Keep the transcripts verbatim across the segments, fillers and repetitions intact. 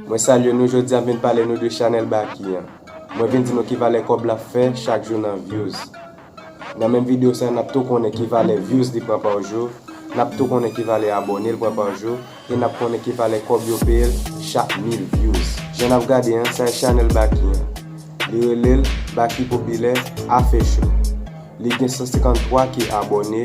Mwen salye nou, jodi a m vin pale nou de chanèl Baky an. Mwen vin di nou ki valè kòb l ap fè chak jou nan views. Nan menm videyo sa a, n ap tou konnen ki valè views li pran pa jou, n ap tou konnen ki valè abòne l pran pa jou, e n ap konnen ki valè kòb yo peye l chak mil views. Jan n ap gade an, sa e chanèl Baky an. Li rele l Baky Popilè Afè Show. Li gen san senkanntwa K abòne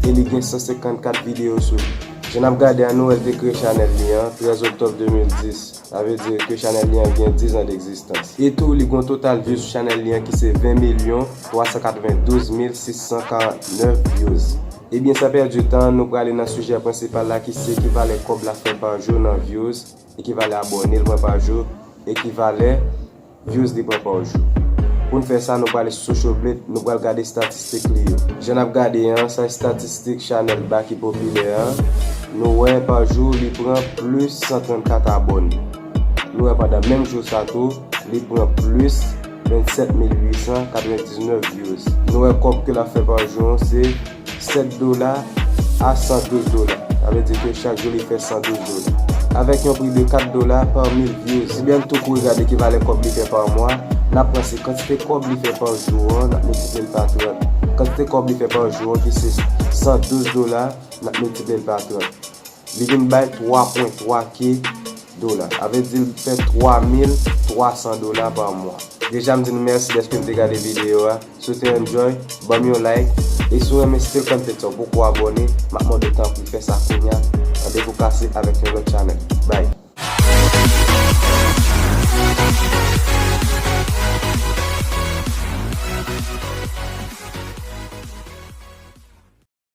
e li gen san senkannkat videyo sou li. Jan n ap gade an, nou wè l te kreye chanèl li an trèz oktòb de mil dis. Sa vle di ke chanèl li an gen diz an degzistans. E tou, li gen yon total views sou chanèl li an ki se ven milyon twa san katrevendouz mil sis san karantnèf views. Ebyen, san pèdi tan, nou prale nan sijè prensipal la ki se ki valè kòb l ap fè pa jou nan views, e ki valè abòne l pran pa jou, e ki valè views li pran pa jou. Pou n fè sa, nou prale sou Social Blade, nou pral gade estatistik li yo. Jan n ap gade an, sa estatistik chanèl Baky Popilè an. Nou wè pa jou li pran plis san trannkat abòne. Nou wè pandan menm jou sa tou, li pran plis vennsèt mil uit san katrevendiznèf views. Nou wè kòb ke l ap fè pa jou an se sèt dola a san douz dola. Sa vle di ke chak jou li fè san douz dola. Avèk yon pri de kat dola pa mil views. Ebyen, n tou kouri gade ki valè kòb li fè pa mwa. N ap pran se kantite kòb li fè pa jou an, n ap miltipliye l pa trant. Kantite kòb li fè pa jou an ki se san douz dola, n ap miltipliye l pa trant. Li vin bay twa pwen twa K dola. Sa vle di l fè twa mil twa san dola pa mwa. Deja, m di nou mèsi dèske n te gade videyo a. Si w te enjoy, ban m yon like. E si w renmen stil content sa, ou poko abòne, m ap mande